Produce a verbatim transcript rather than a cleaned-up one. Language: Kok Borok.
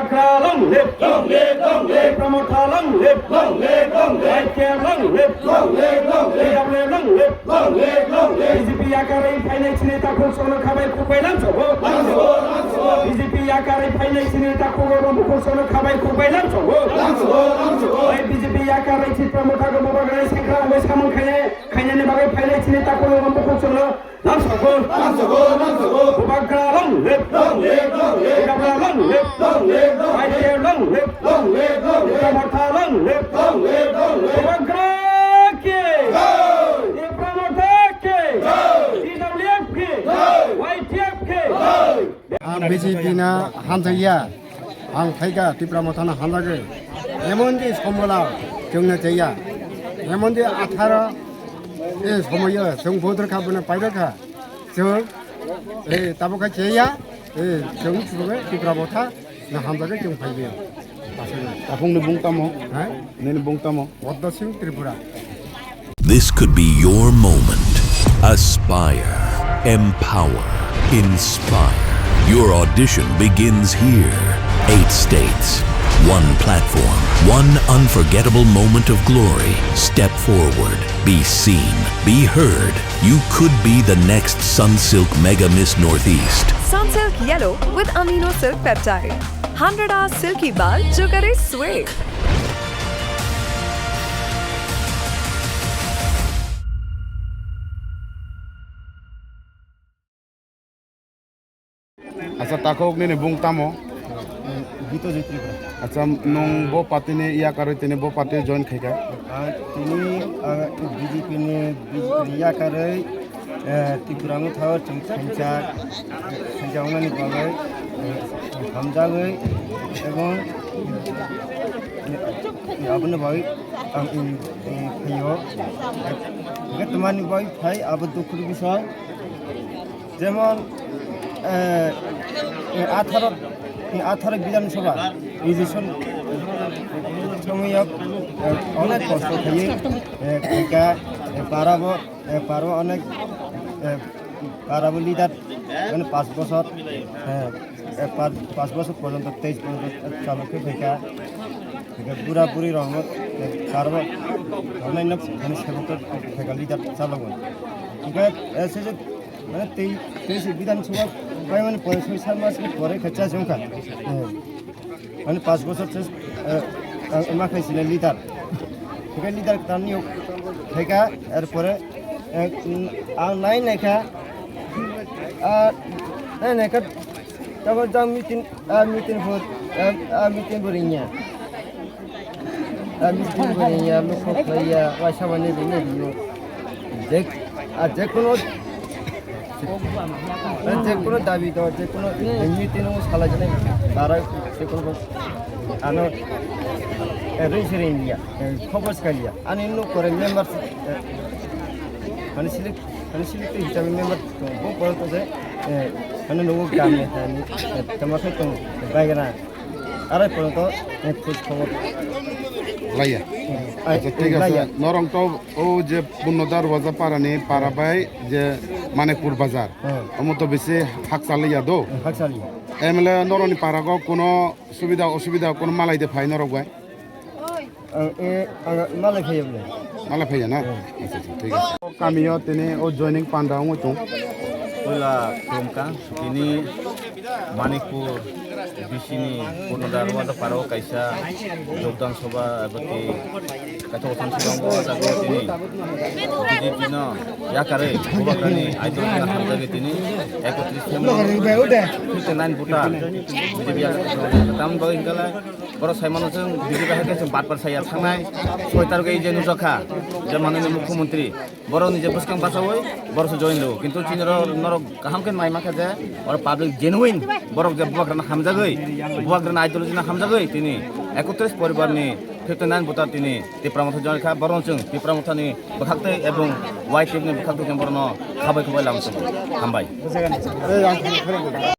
Bubagra long live! Long live, long live! Tipra Motha long live! Long live, long live! Y T F long live! Long live, long live! T W F long live! Long live, long live! B J P yakarwi phainai chini takhuk songno khabai khukbai lamsogo. Lamsogo, lamsogo! B J P yakarwi phainai chini takhuk rokno bukhuk songno khabai khukbai lamsogo. Lamsogo, lamsogo! Bai B J P yakarwi Tipra Motha go bubagrani sengkrak wngwi samung khainai, khainani bagwi phainai chini takhuk rokno bukhuk songno Lamsogo! Lamsogo! Lamsogo! Bubagra long live! Long live! Long live! Bubagra long live! Long live! Long live! Aite long live! Long live! Long live! Tipra Motha long live! Long live! Long live! Bubagra ki! Jai! Tipra Motha ki! Jai! T W F ki! Jai! Y T F ki! Jai! Ang B J P na hamjaya. Ang phaikha Tipra Mothano hamjagwi. Emon je sombola chwngno chaya. Emon je atharo e somoyo chwng vote rwkha, bono pairwkha. Chwng e tabukha chaya. E chwng chwngno Tipra Motha no hamjagwi chwng phaikha. Aswkno. Takhukni bung tamo? Ha? Nini bung tamo? Padma Singh Tripura. This could be your moment. Aspire, empower, inspire. Your audition begins here. Eight states, one platform, one unforgettable moment of glory. Step forward, be seen, be heard. You could be the next Sunsilk Mega Miss Northeast. Sunsilk Yellow with Amino Silk Peptide. Hundred hours silky bar, sugary sweet. Acha, takhuk nini bung tamo? Gito Jaitripura. Acha, nwng bo party ni yakarwi tini bo party join khaikha? Ah, tini, ah, B J P ni, B J P ni yakarwi, eh, Tripura wngwi thago chwng khainsa, khainsa wngnani bagwi, eh, hamjagwi ebong, eh, aboni bagwi ang, eh, phaio. Hwnkhe twmani bagwi phai abo dukhu bisong. Jemon, eh, eh, atharo, eh, atharo Bidhan Sabha election somoyo, eh, onek kosto khaiwi, eh, khaikha, eh, parabo, eh, parabo onek, eh, parabo leader, mane, panch bochor, eh, eh, panch, panch bochor porjonto, teis porjonto chalok khe khaikha. Hwnkhe bura buri rokno, eh, parabo, mane, mane, sebok khaikha, leader chalokmani. Hwnkhe, eh, se je Mane tei, tei se Bidhan Sabha paimani pore soi sat mas ni pore khe chajak wngkha. Eh, mane panch bochor se, eh, ang ma khai sini leader. Hwnkhe leader kwtal ni khaikha, er pore, eh, ang nai naikha, ah, nai naikha, tamo jang meeting, ah, meeting bo, ah, ah, meeting bo ringya. Ah, meeting bo ringya, lukhok khaiya, waisa mani ringya ringya. Je, ah, je kono, ah, je kono dabi do, je kono meeting o salai jani, bara je kono ano, eh, ring se ringya, eh, khobor se kaliya. Ani nuk kore member, eh, ani silik, ani silik tu hisabe member, bo pore to je, eh, ani nuk gam ni, eh, tama khai tong, baigana. Arai porjonto, eh, khoj khobor. Laiya. Ai, acha, thik laiya. Ase. Norong to o je Punno Darwaja parani para bai je Manikpur Bazar. Hmm. Omo to bisi hakchaliya do. Hmm, hakchaliya. M L A noroni para go kono subida osubida kono malai de phai norok bai? Ang, eh, ang malai phaiya bole. Malai phaiya na? Hmm. Acha, acha, thik ase. Kamio tini o joining panda wngwi tong. Puila khulumkha, tini Manikpur B C ni Punno Darwaja paro kaisa jogdan sabha eba tei kaithok than sabha wngkha, o jaga o tini B J P no yakarwi bubagrani idol no hamjagwi tini ekotris family fifty nine voter B J P yakarwi tamni bagwi hwnkhe lai borok saimano chwng B J P hai khe chwng batpar saya thangnai soi tarok ei je nukjakha je mananiya mukhyamantri. Borok ni je bwskang bachawi borok se join rwo, kintu chini oro norok kaham khe nai mankha je oro public genuine borok je bubagrano hamjagwi, bubagrano ideology no hamjagwi tini ekotris poribar ni fifty nine voter tini Tipra Motha join kha, borok chwng Tipra Motha ni bwkhaktwi ebong Y T F ni bwkhaktwi chwng borok no khabai khubai lamsong hambai.